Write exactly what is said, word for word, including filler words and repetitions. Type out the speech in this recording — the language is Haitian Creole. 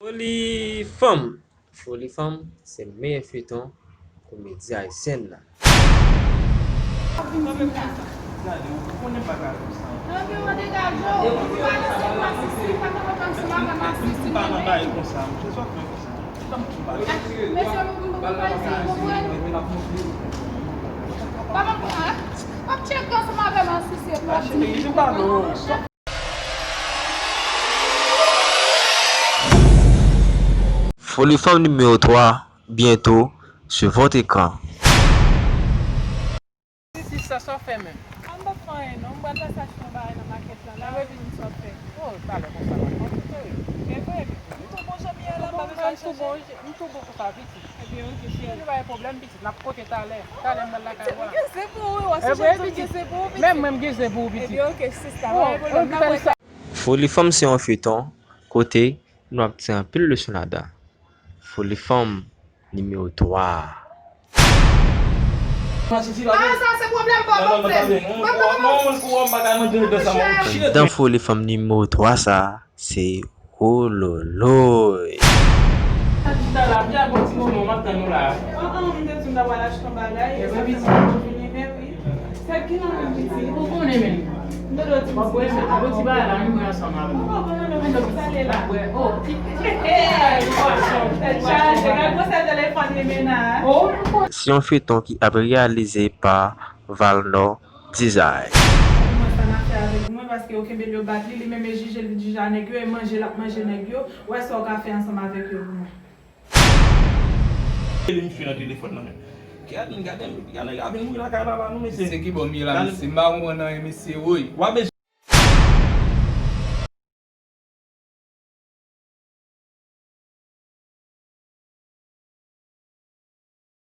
Foli Fanm. Foli Fanm se meyè feyton komedi ayisyèn nan. Foli Fanm nimewo twa, bientôt sur votre écran. Sista, sa w fè menm? An m p ap fè anyen non, m pral pase achte yon bagay nan makèt la la, epi m sa w fè. Oh, talè konsa, m ap konte. E vre, m tou bon jan m ye a la, m pa bezwen al chèche. M tou bon, m tou bon konsa, pitit. Ebyen, oke, cheri. Toujou pa gen pwoblèm, pitit. N ap kote talè. Talè m pral lakay ou a. M gen zen pou ou, wi, w ap sonje m di m gen zen pou ou, pitit. Menm mwen m gen zen pou ou, pitit. Ebyen, oke, sista, pa gen pwoblèm, n ap wè talè. Foli Fanm se yon feyton kote nou ap tire anpil leson ladan. Foli Fanm nimewo twa. Ah, sa se pwoblèm pa w, pwoblèm. Anndan Foli Fanm nimewo twa sa, se wololoy. Chita la, m te ap yon ti moman, m ap tann ou la. An, an, m te di m ta pral achte yon bagay, e sa fè m pa vini, men wi. Sa ki nan men piti? Ou konnen men. Dodo ti piti. Ou ti bagay la, nou mwen ansanm avè m. Ou pa konnen non, sa li la. Tèt chaje, gad gwo sèl telefòn li mennen a. Se yon feyton ki ap reyalize pa Valnor Design. Mwen sa n ap fè avèk mwen, paske yo kenbe l, yo bat li, li menm e jije, li jije a nèg yo, e manje l ap manje nèg yo. Wè sa w ka fè ansanm avèk yo pou mwen. Li m sou nan telefòn nan men. Gade, gade, gade, gade, nou lakay papa nou, mesye. Se ki bò m ye la, mesye? M pa konprann anyen, mesye, woy. W ap bezwen